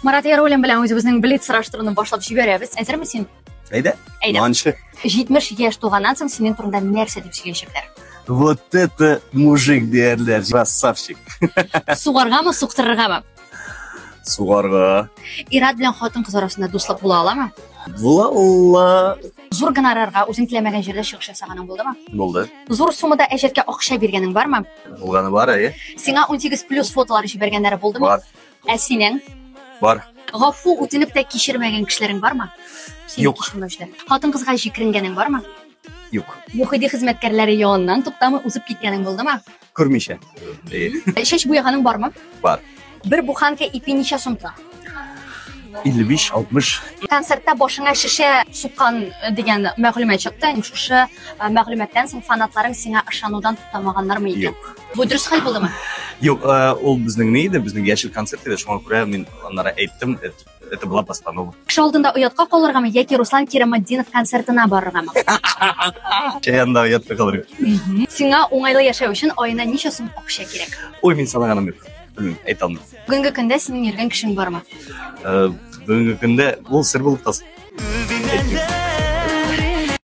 Марат Яруллин белән үзебезнең блиц сораштыруны башлап җибәрәбез. Әзерме син? Әйдә. Әйдә. Манчы. 70 яшь тулганнан соң синең турында нәрсә дип сөйләячәкләр? Вот это мужик диярләр, красавчик. Сугаргамы, суктырыргамы? Сугарга. Ират белән хатын-кыз арасында дуслык була аламы? Була ала. Зур гонорарга үзең теләмәгән җирдә чыгыш ясаганың булдымы? Булды. Зур суммада әҗәткә акча биргәнең бармы? Булганы бар, әйе. Сиңа 18 плюс фотолар җибәргәннәре булдымы? Бар. Ә синең? Бар. Гафу үтенеп тә кичермәгән кешеләрең бармы? Сине Юк. Кичермәүчеләр. Хатын-кызга җикренгәнең бармы? Юк. ЮХИДИ хезмәткәрләре яныннан туктамый узып киткәнең булдымы? Күрмичә. Әйе. Чәч буяганың бармы? Бар. Бер буханка ипи ничә сум тора? 55, 60. Концертта башыңа шешә суккан дигән мәгълүмат чыкты. Шушы мәгълүматтан соң фанатларың сиңа ышанудан туктамаганнармы икән? Юк. Бу дөрес хәл булдымы? Юк, ул безнең ни иде, безнең яшел концерт иде, шуңа күрә мин аннары әйттем, это была постанова. Кеше алдында оятка калыргамы яки Руслан Кираматдинов концертына барыргамы? Чәй янында оятка калырга. Сиңа уңайлы яшәү өчен аена ничә сум акча кирәк? Ой, мин санаганым юк. Белмим, әйтә алмыйм. Бүгенге көндә синең йөргән кешең бармы? Бүгенге көндә ул сер булып калсын. Әйтмим.